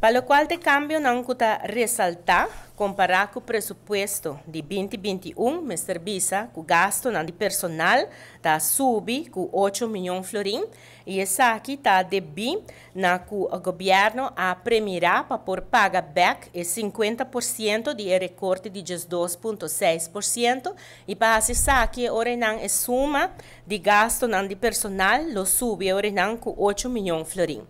Pa lokual ta e kambionan ku ta resaltá kompará ku presupuesto di 2021, mester bisa ku gastunan di personal ta subi ku 8 mion florin i esaki ta debí na ku gobièrnu a premirá pa por paga bèk e 50% di e rekorte di 12,6% i pa hasi esaki e ora einan e suma di gastunan di personal lo subi e ora einan ku 8 mion florin.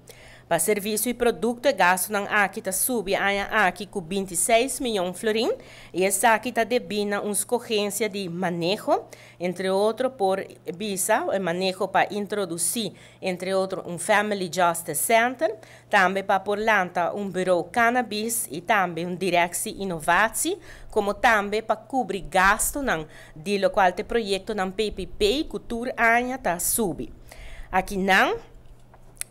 Pa servisio i produkto e gastunan aki ta subi aña aki ku 26 mion florin i esaki ta debí na un skohensia di maneho, entre otro por bisa e maneho pa introdusí entre otro un Family Justice Center, tambe pa por lanta un Bureau Cannabis i tambe un Directie Innovatie, komo tambe pa kubri gastunan di lokual ta e proyektonan PPP ku tur aña ta subi. Akinan.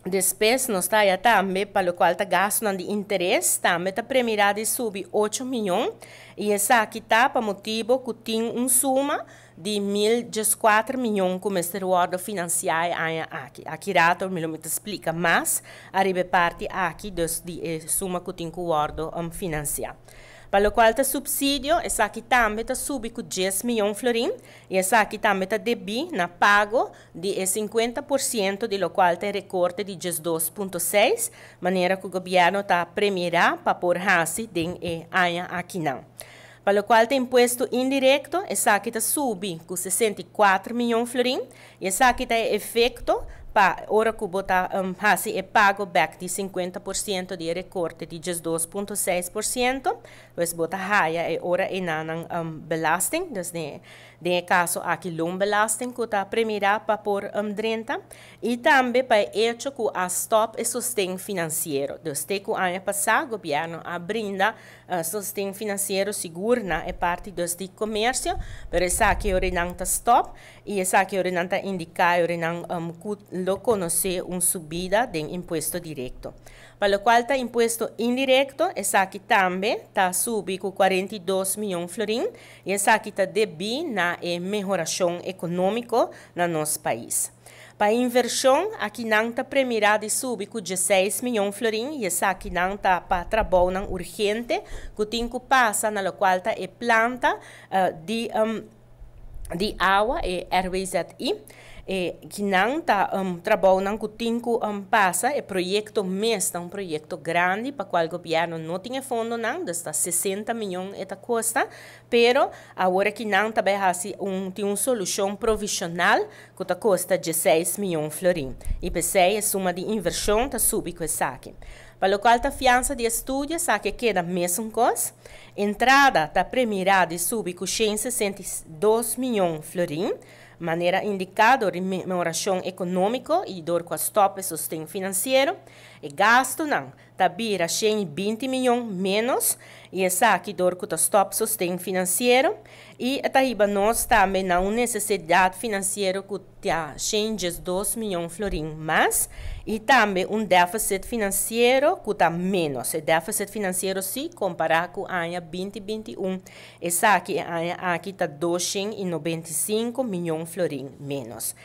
Despues nos ta haya tambe pa locual ta gastonan di interes tambe ta premira di subi 8 miyon y esaki ta pa motibo cu tin un suma di 1014 miyon cu mester wordo financia e aña aki. Aki rato mi lo mi ta splica mas ariba e parti aki dus di e suma cu tin cu wordo financia. Pa locual ta subsidio esaki tambe ta subi cu 10 miyon florin y esaki tambe ta debi na pago di e 50% di lokual ta e rekorte di 12,6, manera ku gobièrnu ta premirá pa por hasi den e aña akinan. Pa lokual ta impuesto indirekto, esaki ta subi ku 64 mion florin i esaki ta e efekto pa ora ku bo ta hasi e pago bèk di 50% di e rekorte di 12,6%, pues bo ta haya e ora enanan belasting, dus den Den e kaso aki loonbelasting ku ta premirá pa por drenta i tambe pa e echo ku a stòp e sosten finansiero. Dus te ku aña pasá gobièrnu a brinda sosten finansiero sigur na e parti dus di komersio, pero esaki ora nan ta stòp i esaki ora nan ta indiká ora nan ku lo konosé un subida den impuesto direkto. Pa lokual ta impuesto indirekto esaki tambe ta subi ku 42 mion florin i esaki ta debí na e mehorashon ekonómiko na nos pais. Pa invershon, akinan ta premirá di subi ku 16 mion florin i esakinan ta pa trabounan urgente ku tin ku pasa na lokual ta e planta di awa, e RWZI. E kinan ta trabounan ku tin ku pasa. E proyekto mes ta un proyekto grandi pa kual gobièrnu no tin e fondonan, dus ta 60 mion e ta kosta, pero awor akinan ta bai hasi un tin un solushon provishonal ku ta kosta 16 mion florin i p'esei e suma di invershon ta subi ku esaki. Pa lokual ta fiansa di estudio, esaki a keda mesun kos. Entrada ta premirá di subi ku 162 mion florin, manera indiká dor di mehorashon ekonómiko i dor ku a stòp e sosten finansiero. E gastunan ta bira 120 mion ménos i esaki dor ku ta stòp sosten finansiero i ta hiba nos tambe na un nesesidat finansiero ku ta 112 mion florin mas i tambe un défisit finansiero ku ta ménos. E défisit finansiero si kompará ku aña 2021, esaki e aña aki ta 295 mion florin ménos.